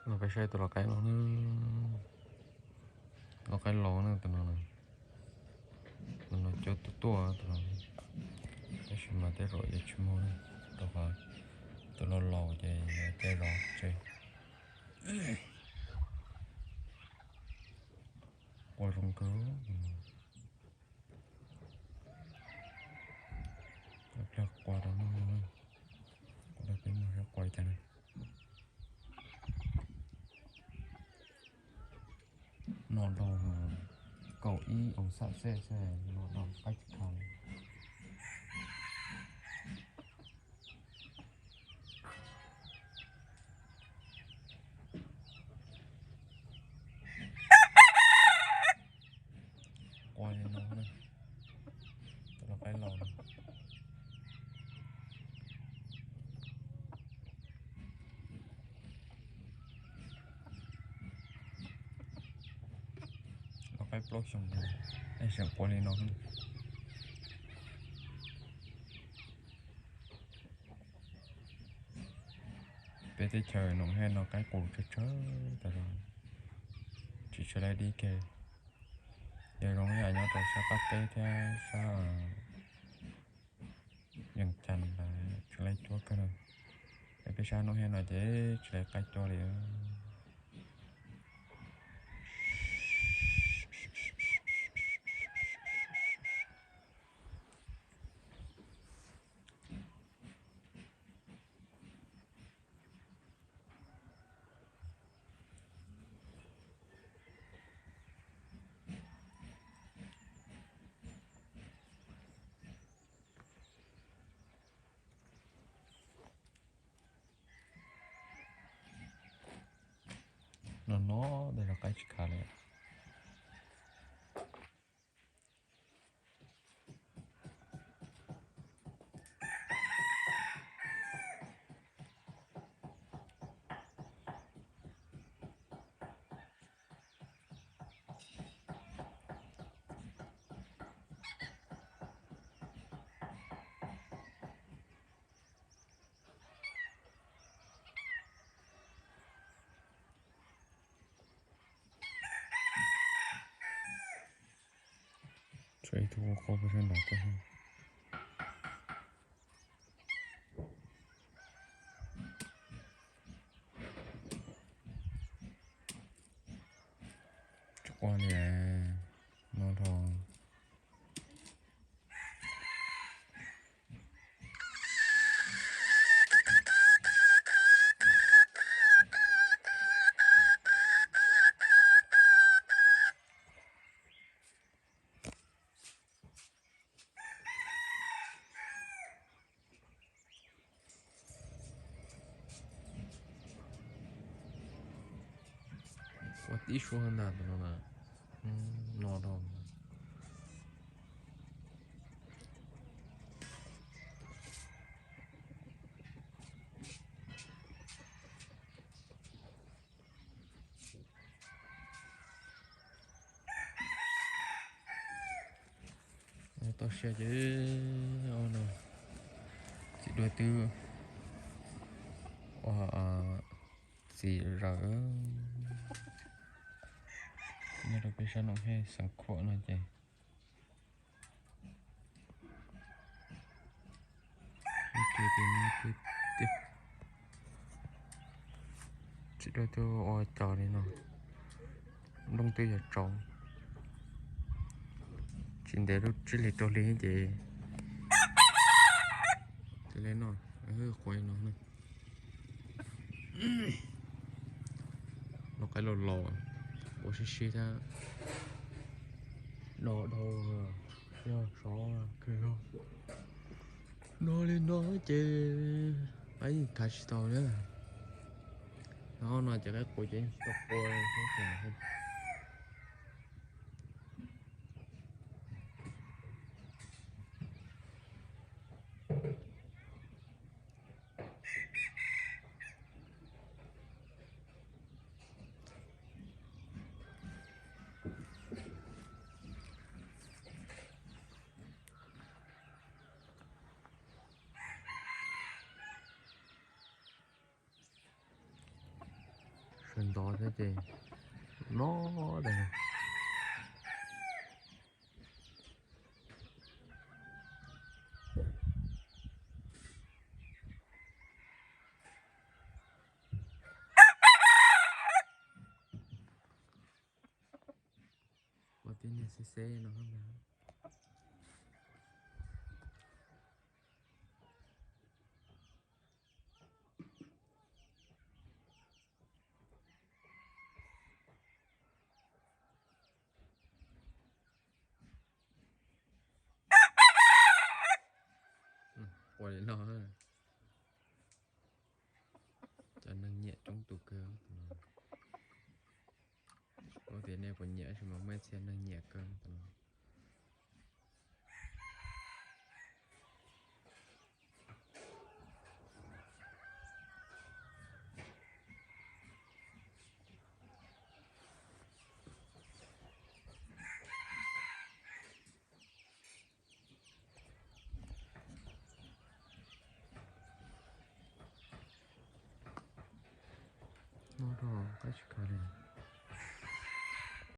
No peb saib tus lau qaib no, lau qaib laus na tus no, tus no cua tuaj tuaj tus no, tab sis mas tej zaum yuav tsis muaj na, rau qhov tus laus laus ces yuav caij zov tsev. Qua zoo kawg, pliag qua rau no, qua rau peb mus saib qua li cas na. No rau kaum ib oo xam xej xwb, no rau qaib tsis kha li. Qua li no na, tus lau qaib laus no. Lau qaib plaub xyoos no, es seem qua li no. Peb teb chaws Noom Hej no qaib qus tsawg tsawg tas zog, tsis tshua laib dib kiag. Yog zoo yam nyob rau sab qab teb thiab sab Yees Cas ntawd tsis laib cuab kawg na. Es peb sab Noom Hej no ces tsis laib qaib cuab li. No no, tej zaum qaib tsis kha li. Tshuav ib tug ua qau pes sab nrad tuaj. Tsis qua li no rau. Ua tib suab ntag tus no na, no rau. Toj siab ces no, txiv duaj twb ua txiv zawm. Nyob rau peb sab Noom Hej xeev Khuam no ces txiv duaj twb ua cos li no, nplooj twb yuav tsaus, tsis ntev lub tsib hlis rau hli ces tsis li no, quav no. Lau qaib laus laus, ua sib sib thiab, no dhau, yog sov kawg. No li no ces qaib yeej khav tsis tau na. No no ces qaib qus ces yeej tsis tau qua. Kawg ntov thiab ces no tas. Ua tib niag xeb xeb no ntag. Ua li no, cov neeg nyiam coob tus kawg. Ua tias nej puas nyiam tab sis mas muaj ib txhia neeg nyiam kawg tus no. Noj rau qab tsis kawg li.